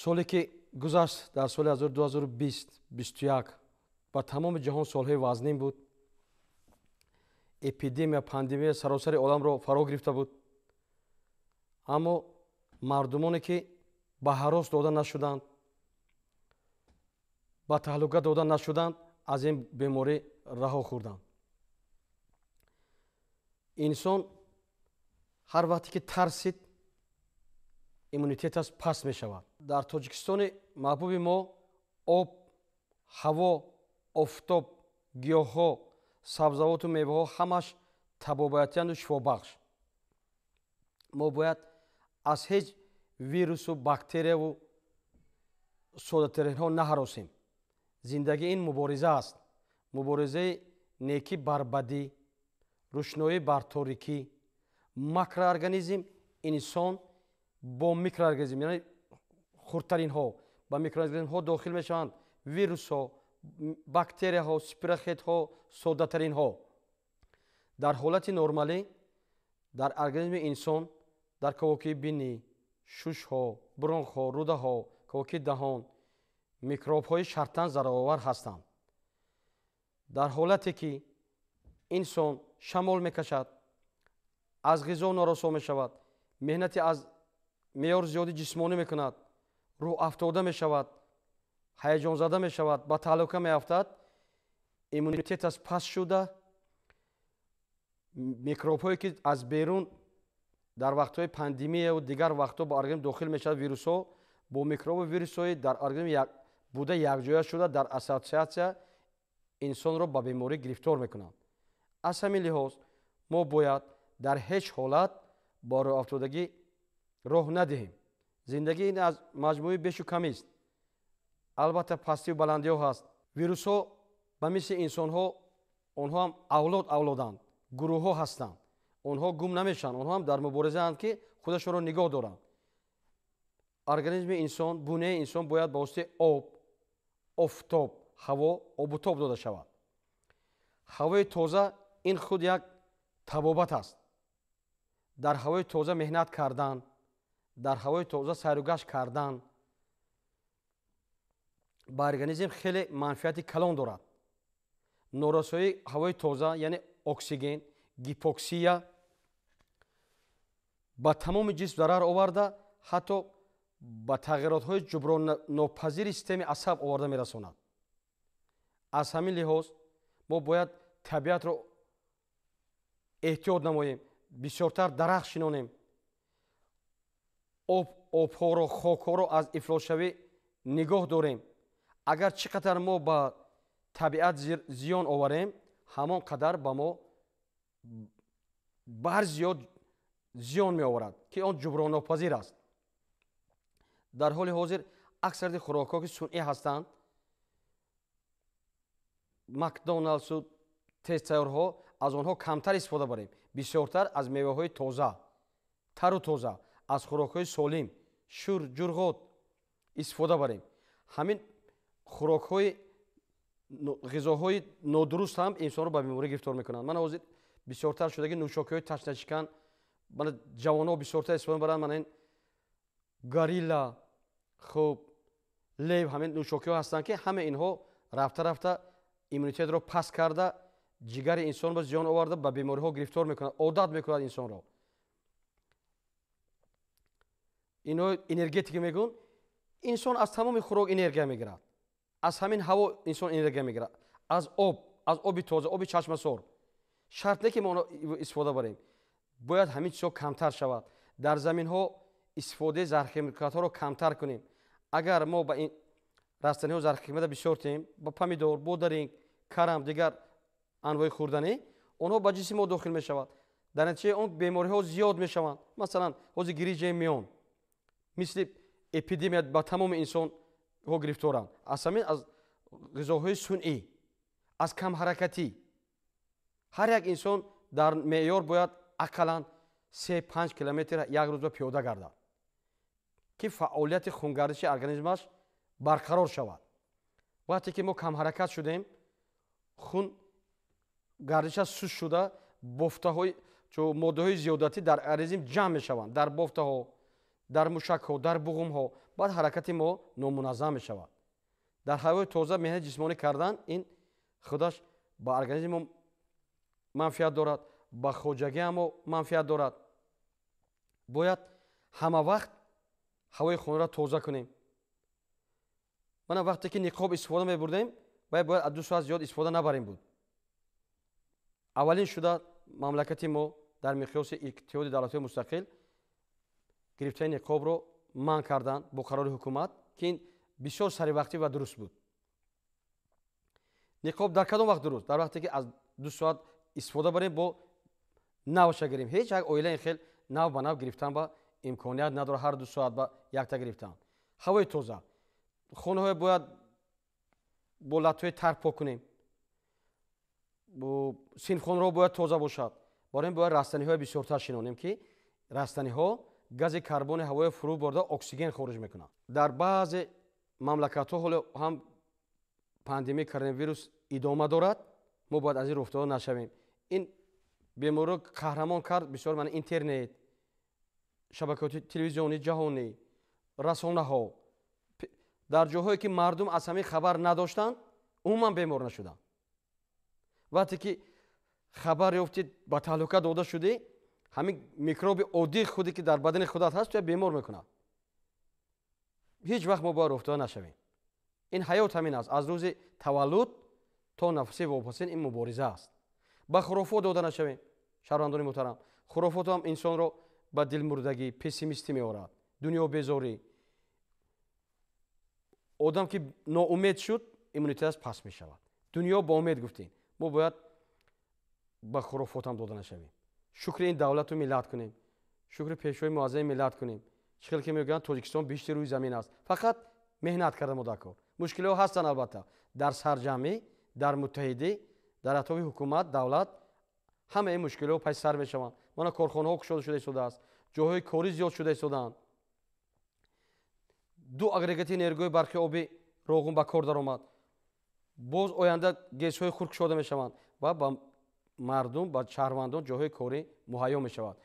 Соле ки гузашт, дар соли 2020 21 ба тамоми ҷаҳон солҳои вазнин буд. Эпидемия, пандемия саросари оламро фаро гирифта буд. Аммо мардумоне ки ба ҳарос дода нашуданд, ба таҳлука дода нашуданд, аз ин беморӣ раҳо хӯрданд. Инсон ҳар вақте ки тарсид, иммунитеташ паст мешавад. Дар Тоҷикистони маҳбуби мо об, ҳаво, офтоб, гиёҳҳо, сабзавоту меваҳо ҳамаш табобатиянду шифобахш. Мо бояд аз ҳеҷ вирусу бактерияву содатаринҳо наҳаросем. Зиндагӣ ин мубориза аст. Муборизаи некӣ бар бадӣ, рӯшноӣ бар торикӣ. Макроорганизм инсон бо микроорганизм, яъне хурдтаринҳо, ба микроорганизмҳо дохил мешаванд вирусҳо, бактерияҳо, спирохетҳо, соддатаринҳо. Дар ҳолати нормалӣ дар организми инсон дар ковокии бинӣ, шушҳо, бронхҳо, рӯдаҳо, ковокии даҳон микробҳои шартан зараровар ҳастанд. Дар ҳолате ки инсон шамол мекашад, аз ғизо норасо мешавад, меҳнати аз меъёр зиёди ҷисмонӣ мекунад, рӯҳафтода мешавад, ҳаяҷонзада мешавад, ба таҳлука меафтад, иммунитеташ паст шуда, микробҳое ки аз берун дар вақтҳои пандемияву дигар вақтҳо ба организм дохил мешавад, вирусҳо бо микробу вирусҳои дар организм буда якҷоя шуда дар ассотсиатсия инсонро ба беморӣ гирифтор мекунанд. Аз ҳамин лиҳоз мо бояд дар ҳеҷ ҳолат ба рӯҳафтодагӣ роҳ надиҳем. Зиндагӣ ин аз маҷмӯи бешу камист. Албатта пастию баландиҳо ҳаст. Вирусҳо ба мисли инсонҳо, онҳо ҳам авлод авлоданд, гурӯҳҳо ҳастанд. Онҳо гум намешаванд, онҳо ҳам дар муборизаанд ки худашонро нигоҳ доранд. Организми инсон, бунаи инсон бояд ба воситаи об, офтоб, ҳаво обутоб дода шавад. Ҳавои тоза ин худ як табобат аст. Дар ҳавои тоза меҳнат кардан, дар ҳавои тоза сайругашт кардан ба организм хеле манфиати калон дорад. Норасоии ҳавои тоза, яъне оксиген, гипоксия ба тамоми ҷисм зарар оварда, ҳатто ба тағйиротҳои ҷуброннопазири системаи асаб оварда мерасонад. Аз ҳамин лиҳоз мо бояд табиатро эҳтиёт намоем, бисёртар дарахт шинонем, обҳоро, хокҳоро аз ифлосшавӣ нигоҳ дорем. Агар чӣ қадар мо ба табиат зиён оварем, ҳамон қадар ба мо барзиёд зиён меоварад, ки он ҷуброннопазир аст. Дар ҳоли ҳозир аксарияти хӯрокҳо ки сунъӣ ҳастанд, Макдоналдсу тезтайёрҳо, аз онҳо камтар истифода барем, бисёртар аз меваҳои тоза, тару тоза, аз хӯрокҳои солим, шӯр, ҷурғот истифода барем. Ҳамин хӯрокҳои ғизоҳои нодуруст ҳам инсонро ба беморӣ гирифтор мекунанд. Мана ҳозир бисёртар шудаги нӯшокиҳои ташнашикан, мана ҷавонҳо бисёртар истифода мебаранд, мана ин Горилла, хуб, Лев, ҳамин нӯшокиҳо ҳастанд, ки ҳама инҳо рафта рафта иммунитетро паст карда, ҷигари инсонро зиён оварда, ба бемориҳо гирифтор мекунад, одат мекунад инсонро. Инҳо энергетика мегӯн, инсон аз тамоми хӯрок энергия мегирад, аз ҳамин ҳаво инсон энергия мегирад, аз об, аз оби тоза, оби чашмасор. Шарт не ки мо онро истифода барем, бояд ҳамин чизҳо камтар шавад. Дар заминҳо истифодаи зархимикатҳоро камтар кунем. Агар мо ба ин растаниҳо зархимиката бисёр тиҳем, ба помидор, бодаринг, карам, дигар анвои хӯрданӣ, онҳо ба ҷисми мо дохил мешавад. Дар натиҷаи он бемориҳо зиёд мешаванд. Масалан, ҳозир гирижаи миён мисли эпидемия ба тамоми инсонҳо гирифторанд. Аз ҳамин аз ғизоҳои сунъӣ, аз камҳаракатӣ. Ҳар як инсон дар меъёр бояд ақаллан 3-5 километр як рӯзба пиёда гардад, ки фаъолияти хунгардиши организмаш барқарор шавад. Вақте ки мо камҳаракат шудем, хун гардишаш суст шуда, бофтаҳои моддаҳои зиёдатӣ дар организм ҷамъ мешаванд, дар бофтаҳо, дар мушакҳо, дар буғумҳо. Баъд ҳаракати мо номуназзам мешавад. Дар ҳавои тоза меҳнати ҷисмонӣ кардан ин худаш ба организми мо манфиат дорад, ба хоҷагиам мо манфиат дорад. Бояд ҳама вақт ҳавои хонаро тоза кунем. Мана вақте ки ниқоб истифода мебурдем, вай бояд аз 2 соат зиёд истифода набарем буд. Аввалин шуда мамлакати мо дар миқёси Иттиҳоди давлатҳои мустақил гирифтани ниқобро манъ карданд бо қарори ҳукумат, ки ин бисёр саривақтӣ ва дуруст буд. Ниқоб дар кадом вақт дуруст? Дар вақте ки аз 2 соат истифода барем, бо навша гирем. Ҳеҷ як оила ин хел нав ба нав гирифтан ба имконият надорад, ҳар 2 соат ба якта гирифтан. Ҳавои тоза. Хонаҳое бояд бо латтҳои тар пок кунем. Синфхонаҳо бояд тоза бошад. Барои ин бояд растаниҳои бисёртар шинонем, ки растаниҳо гази карбони ҳавои фурӯ бурда оксиген хориҷ мекунанд. Дар баъзе мамлакатҳо ҳоло ҳам пандемияи коронавирус идома дорад. Мо бояд аз ин рӯфтода нашавем. Ин бемориро қаҳрамон кард бисёр мана интернет, шабакаҳои телевизиони ҷаҳонӣ, расонаҳо. Дар ҷоҳое ки мардум аз ҳамин хабар надоштанд, умуман бемор нашуданд. Вақте ки хабар ёфтӣ, ба таҳлука дода шудӣ, ҳамин микроби оддии худе ки дар бадани худат ҳаст, туя бемор мекунад. Ҳеҷ вақт мо бояд рӯфтода нашавем. Ин ҳаёт ҳамин аст. Аз рӯзи таваллуд то нафаси вопасин ин мубориза аст. Ба хурофот дода нашавем, шаҳрвандони муҳтарам. Хурофот ҳам инсонро ба дилмурдагӣ, пессимистӣ меорад, дунёбезорӣ. Одам ки ноумед шуд, иммунитеташ паст мешавад. Дунё ба умед гуфтем. Мо бояд ба хурофот ҳам дода нашавем. Шукри ин давлату миллат кунем. Шукри пешвои муаззами миллат кунем. Чӣ хел ки мегӯянд, Тоҷикистон биҳишти рӯи замин аст. Фақат меҳнат карда мо дар кор. Мушкилиҳо ҳастанд албатта. Дар сарҷамъӣ, дар муттаҳидӣ, дар атрофи ҳукумат, давлат ҳама ин мушкилиҳо паси сар мешаванд. Мана корхонаҳо кушода шуда истодааст, ҷойҳои корӣ зиёд шуда истодаанд. 2 агрегати нерӯгоҳи барқи оби Роғун ба кор даромад. Боз оянда ГЭСҳои хурд кушода мешаванд ва ба мардум, ба шаҳрвандон ҷойҳои корӣ муҳайё мешавад.